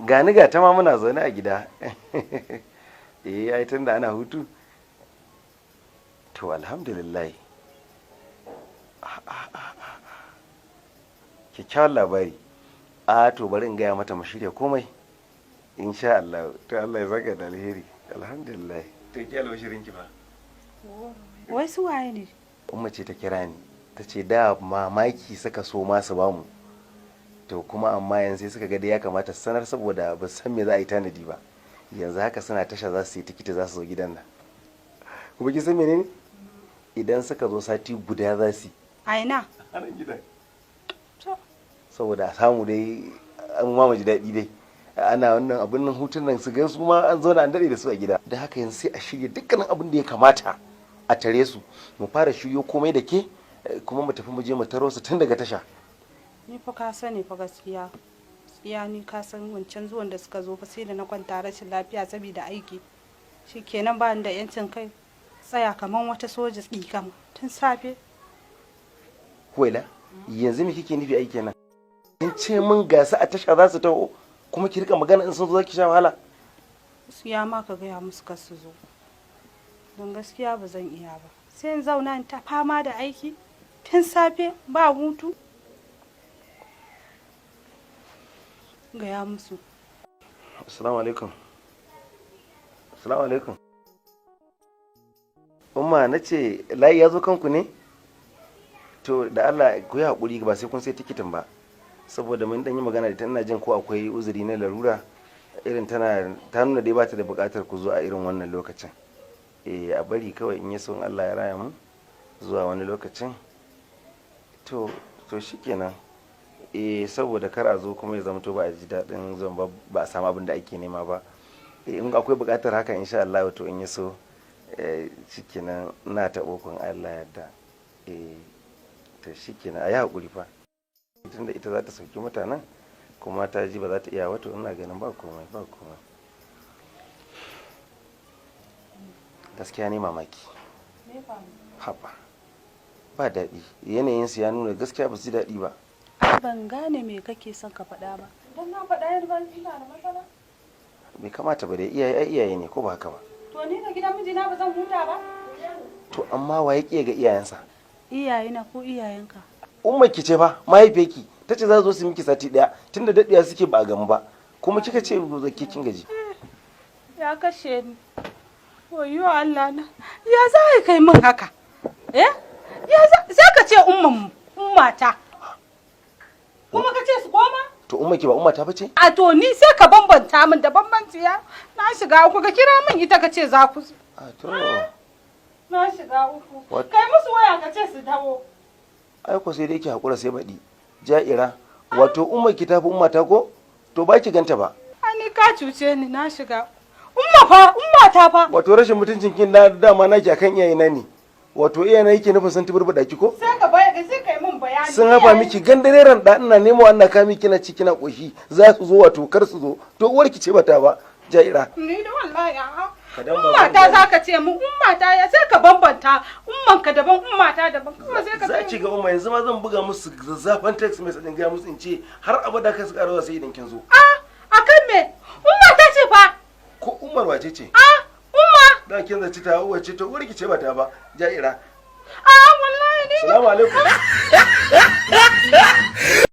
Gani ga ta ma muna zaune a gida. Eh, ai tunda ana hutu. To alhamdulillah. Kyakkyawan labari. A to bari in gaya mata mu shirya komai. Insha Allah. To Allah ya saka da alheri. Alhamdulillah. To ki albashirin ki fa. Wai su waye ne? Umma ce ta kira ni. Ta ce da mamaki suka so ma su bamu. To kuma amma yanzu sai suka ga dai ya kamata su sanar saboda ba su san me za a yi tanadi ba. Yanzu haka suna tasha za su yi tikiti za su zo gidan nan. Kuma kin san menene? Idan suka zo sati guda za su yi. A ina? A nan gidan. To. Saboda a samu dai an ma mu ji daɗi dai. Ana wannan abin nan hutun nan su ga su ma an zauna an daɗe da su a gida. Da haka yanzu sai a shirya dukkanin abin da ya kamata a tare su. Mu fara shiryo komai da ke, kuma mu tafi mu je mu taro su tun daga tasha. Ni fa ka sani fa gaskiya. Gaskiya ni ka san wancan zuwan da suka zo fa sai da na kwanta rashin lafiya saboda aiki. Shikenan ba ni da yancin kai. Tsaya kaman wata soja tsikam tun safe. Huwaila, yanzu me kike nufi aiki nan? Kin ce min gasa a tasha za su taho kuma ki rika magana in sun zo za ki sha wahala. Gaskiya ma ka gaya musu kar su zo. Don gaskiya ba zan iya ba. Sai in zauna in ta fama da aiki tun safe ba hutu. Gaya musu. Assalamu alaikum. Assalamu alaikum. Umma, na ce layi ya zo kanku ne? To da Allah ku yi haƙuri ba sai kun sai tikitin ba. Saboda mun dan yi magana da ita, ina jin ko akwai uzuri na larura irin tana ta nuna dai ba ta da buƙatar ku zo a irin wannan lokacin. Eh, a bari kawai in ya so in Allah ya raya mu zuwa wani lokacin. To shikenan. Eh, saboda kar a zo kuma ya zamto ba a ji daɗin zuwan ba, ba a samu abin da ake nema ba. Eh, in akwai buƙatar haka insha Allah, to in ya so, shikenan ina taɓo kun Allah yarda. Eh, to shikenan, a yi haƙuri fa. Tunda ita za ta sauki mutanen kuma ta ji ba za ta iya ba, to ina ganin ba komai, ba komai. Gaskiya ne mamaki. Haba. Ba daɗi. Yanayinsu ya nuna gaskiya ba su ji daɗi ba. Ban gane me kake son ka faɗa ba. Don na faɗa yanzu ban ina da matsala. Bai kamata ba dai, iyaye ai iyaye ne, ko ba haka ba? To ni ga gidan mijina ba zan huta ba? To amma waye ƙi ga iyayensa? Iyayena ko iyayenka? Ummar ki ce fa, mahaifiyarki ta ce za su zo su miki sati ɗaya tunda daɗewa suke ba a gamu ba. Kuma kika ce ke kin gaji. Ya kashe ni. Wayyo Allah na. Ya za ka kai min haka? Eh? Ya za ka ce umman ummata. Kuma ka ce su koma? To ummar ki ba ummata ba ce? A to ni sai ka bambanta min da bambanci ya. Na shiga uku, ka kira min ita ka ce za ku. A to. Na shiga uku. Kai musu waya ka ce su dawo. Ai ko sai dai ki hakura sai baɗi. Ja'ira, wato ummar ki tafi ummata ko? To ba ki ganta ba. Ai ni ka cuce ni, na shiga. Umma fa, ummata fa. Wato rashin mutuncin kin na dama naki akan iyayena ne. Wato iyayena yake nufin sun tuburbuɗa ki ko? Sai ka bayar, sai kai min bayani. Sun hafa miki gandareren da ina nemo ana ka miki kina ci kina koshi, za su zo wato kar su zo. To uwarki ce bata ba, Ja'ira. Ni da wallahi a'a. Ka dan ba Ummata ban za ka ce mu ummata, ya sai ka bambanta umman ka daban, ummata daban, kuma sai ka Za ki ga umma, yanzu ma zan buga musu zazzafan text message in gaya musu in ce har abada ka su ƙara sai idan kin zo. A akan me? Ummata ce fa. Ko ummar wace ce? A umma. Da kin zaci ta uwar ce, to uwarki ce bata ba, Ja'ira. A wallahi ni Assalamu alaikum.